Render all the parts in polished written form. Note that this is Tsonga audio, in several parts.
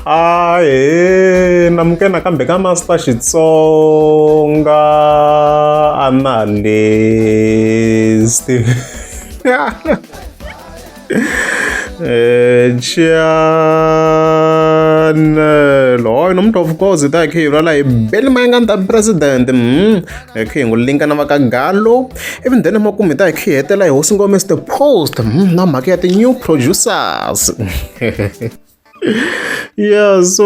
Ahee namukela nakambe ka Master Xitsonga Analyst channel hoyi namuntlha of course hi ta hi kha hi vulavula hi Benny Mayengani ta president hi kha hi n'wi linka na va ka Galo ivi then emakumu hi ta hi kha hi hetela hi hosi ngome the post na mhaka ya ti-new producers yeah so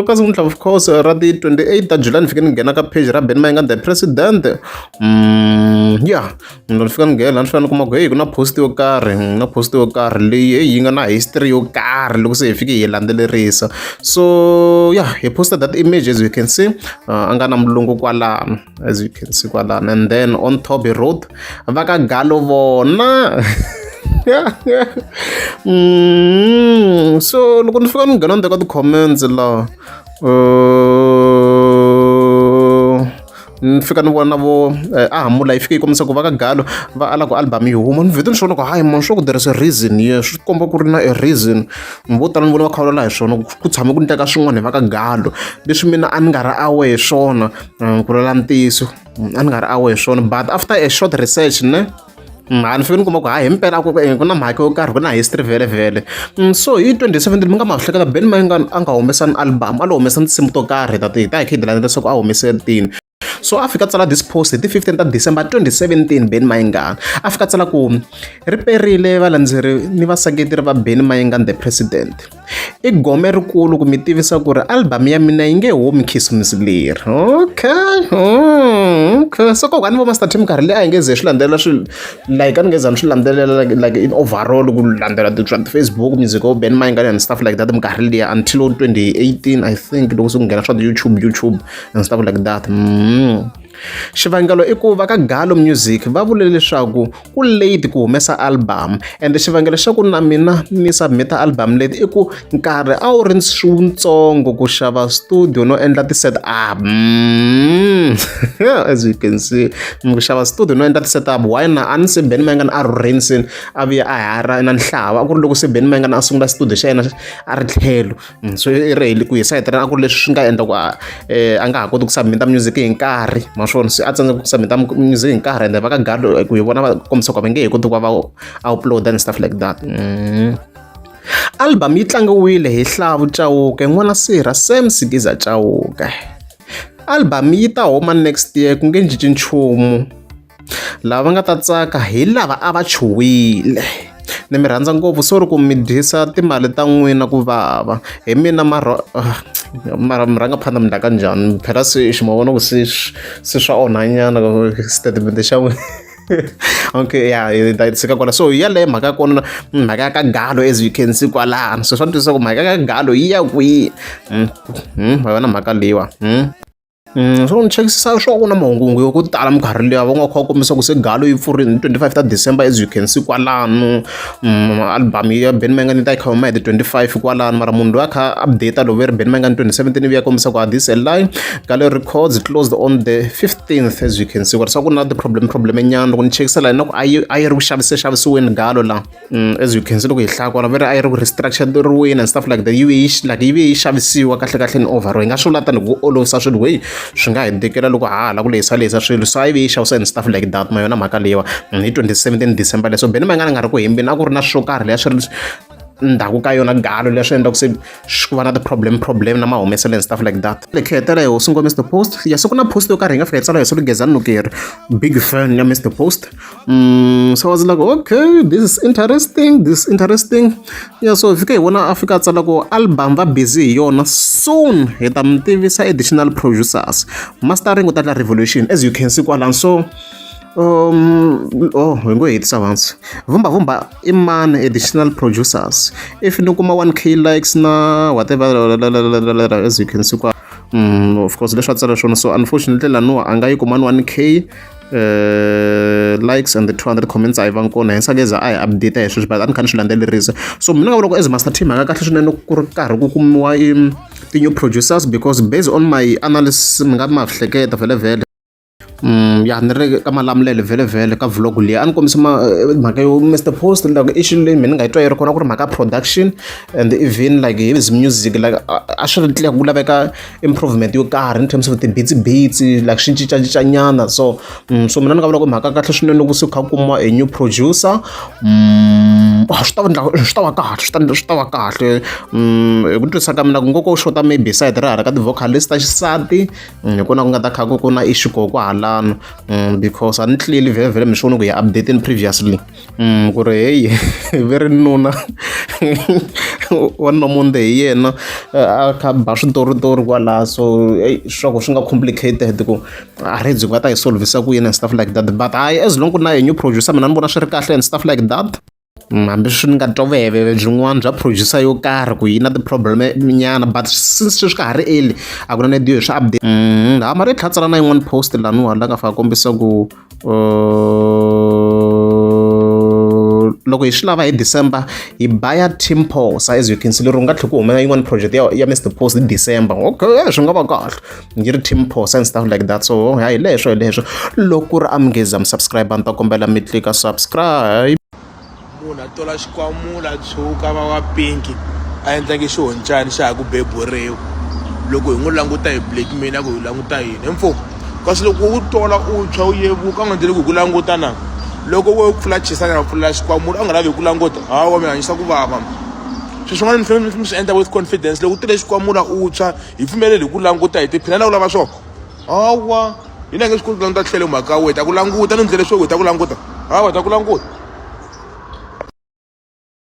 ka siku of course ra ti 28 ta July ni fike ni nghena ka page ra Benny Mayengani the president yeah ni fika ni nghena ni fika ni kuma ku heyi ku na post yo karhi na post yo karhi leyi heyi yi nga na history yo karhi loko se hi fike hi landzelerisa so yeah he posted that image as you can see a nga na mulungu kwalano as you can see kwalano and then on top he wrote va ka galo vona so loko ni fika ni nghena ndzeni ka ti-comments la ni fika ni vona vo eh, a hamula yi fike yi kombisa ku va ka galo va ala ku album yi huma ni vhete ni swi vona ku hayi man swa ku there is a reason ye swi komba ku ri na a reason vo tala ni vona va khawulela hi swona ku tshame ku ndleka swin'wana hi va ka galo leswi mina a ni nga ri aware hi swona ku lwela ntiyiso a ni nga ri aware hi swona but after a short research ne a ni fike ni kuma ku hayi himpela ku ku na mhaka yo karhi ku na history vhele vhele so hi 2017 mi nga ma hleketa Ben Mayengani a nga humesa ni album a lo humesa tinsimu to karhi ta ti ta hi kha hi ti leswaku a humese tini so a fika tsala this post hi ti 15 ta December 2017 Ben Mayengani a fika tsala ku ri perile valandzeri ni vaseketeri va Benny Mayengani the president I gome rikulu ku mi tivisa ku ri album ya mina yi nge humi khisimusi leri okay okay so kokwani vo master team nkarhi leyi a hi nge ze swi landzelela swi like a ni nge za ni swi landzelela like in overall ku landzela swa Facebook music o Ben Mayengani and stuff like that minkarhi liya until 2018 I think loko se ku nghena swa YouTube YouTube and stuff like that. Xivangelo i ku va ka Galo Music va vule leswaku ku late ku humesa album ende xivangelo xa ku na mina ni submit-a album leti i ku nkarhi a wu ri wutsongo ku xava studio no endla ti-set up as you can see ku xava studio no endla ti-set up why na a ni se Benny Mayengani a rhurheni se a vuya a ha na nhlava a ku ri loko se Benny Mayengani a sungula studio xa yena a ri tlhelo So i ri ku hi sayiti ra a ku ri leswi swi nga endla ku a a nga ha koti ku submit-a music hi nkarhi ma swona se a tsandzeka ku submit-a music hi nkarhi ende va ka Gado ku hi vona va kombisa ku va nge he koti ku va va upload and stuff like that. Album yi tlangiwile hi Hlavu Chauke n'wana sirha Sam Sikiza Chauke. Album yi ta huma next year ku nge cinci nchumu. Lava va nga ta tsaka hi lava a va chuhile. Ni mi rhandza ngopfu sorry ku mi dyisa timali ta n'wina ku vava hi mina mara mara murhangaphandla mi dlaka njhani phela se xi ma vona ku se se swa onha nyana statement xa n'wina okay ya hi ta tshika kwala so hi yaleyo mhaka ya kona mhaka ya ka galo as you can see kwalano so swa ni twisisa ku mhaka ya ka galo yi ya kwihi ma yona mhaka leyiwa. Swo ni chekisisa swa ku na mahungu yo ku tala minkarhi liya va nga kha va kombisa ku se galo yi pfurile hi 25 ta December as you can see kwalano album ya Benny Mayengani yi ta yi kha huma hi ti 25 kwalano mara munhu loyi a kha update loko ve ri Benny Mayengani 2017 ivi ya kombisa ku this a lie Galo records closed on the 15th as you can see ku ri swa ku na ti-problem problem nyana loko ni chekisela na ku a yi a yi ri ku xavise xavisiweni galo la. As you can see loko hi hlaya kwala va ri a yi ri ku restructure-riweni and stuff like that yi ve yi like yi ve yi xavisiwa kahle kahle ni overall hi nga swi vula tani ku olovisa swilo hey swi nga hi tikela loko ha ha lava ku lehisa lehisa swilo so a yi ve yi xavisiwa and stuff like that ma yona mhaka leyiwa hi 2017 December leswo Benny Mayengani a nga ri ku hembeni a ku ri na swo karhi leswi ri ndzhaku ka yona galo leswi endlaku se swi va na ti-problem problem na mahumeselo and stuff like that le khetela hi hosi ngoma Mr Post ya se ku na post yo karhi hi nga fika hi tsala hi solo Gezani Nukeri big fan ya Mr Post So I was like, okay, this is interesting, this is interesting. Yeah, so fika hi vona a fika a tsala ku album va busy hi yona soon hi ta mi tivisa additional producers mastering u ta tla revolution as you can see kwalano so oh hi ngo hetisa once vumba vumba i mani additional producers if ni kuma 1k likes na whatever as you can see kwa of course leswi a tsala swona so unfortunately laniwa a nga yi kuma ni 1k likes and the 200 comments a yi vangi kona hensa geza a hi update hi sweswi but a ni kha ni swi landzelerisa so mina nga vula ku as master team mhaka kahle swinene ku ri karhi ku kumiwa ti-new producers because based on my analysis mi nga ma hleketa vhele vhele. Ya ni ri ka Malamulele vhele vhele ka vlog liya a ni kombisa mhaka yo Mr Post like issue leyi mina ni nga yi twa yi ri kona ku ri mhaka production and even like his music like a swi ri clear ku laveka improvement yo karhi in terms of ti-beats beats like swi cincacincanyana so so mina ni nga vula ku mhaka kahle swinene loko se ku kha ku kumiwa a new producer swi ta endla swi ta va kahle swi ta swi ta va kahle hi ku twisisa ka mina ku ngo ko xota maybe side ra hala ka ti-vocalist ta xisati hi kona ku nga ta kha ku ku na issue kona kwahalano because a ni clearly vhele vhele mi swi vona ku hi update-ini previously ku ri heyi ve ri nuna wa Nomonde hi yena a kha ba switoritori kwalaha so eyi swa ku swi nga complicated ku a ri byi nga ta yi solvisa ku yini and stuff like that but hayi as long ku na a new producer mina ni vona swi ri kahle and stuff like that. Hambi swi nga twa vuveve byin'wana bya producer yo karhi ku yi na ti-problem nyana but since sweswi ka ha ri early a ku na need yo hi swi update ha mara i tlhela tsala na yin'wana post laniwa la nga fika kombisa ku loko hi swi lava hi December hi baya team phosa as you can see lero nga tlhela ku humela yin'wana project ya Mr Post hi December okay swi nga va kahle yi ri team phosa and stuff like that so ya hi leswo hi leswo loko ku ri a mi ngeza mi subscribe a ni ta kombela mi tlika subscribe. Munhu a tola xikwamula a tshuka va wa pinki a endla nge xihoncani xa ha ku beburiwa loko hi n'wi languta hi blackmail a ku hi languta yini he mfo kasi loko u tola u tshwa u yevuka u nga endleli ku hi ku languta na loko wo pfula chisana va pfula xikwamula a nga lavi hi ku languta hawa mi hanyisa ku vava swilo swin'wana mi fanele mi swi endla with confidence loko u tele xikwamula u tshwa hi pfumeleli hi ku languta hi tiphina na u lava swona hawa hina hi nge swi koti ku languta tlhelo mhaka ya wena ta ku languta ni ndlela leswaku hi ta ku languta hawa hi ta ku languta.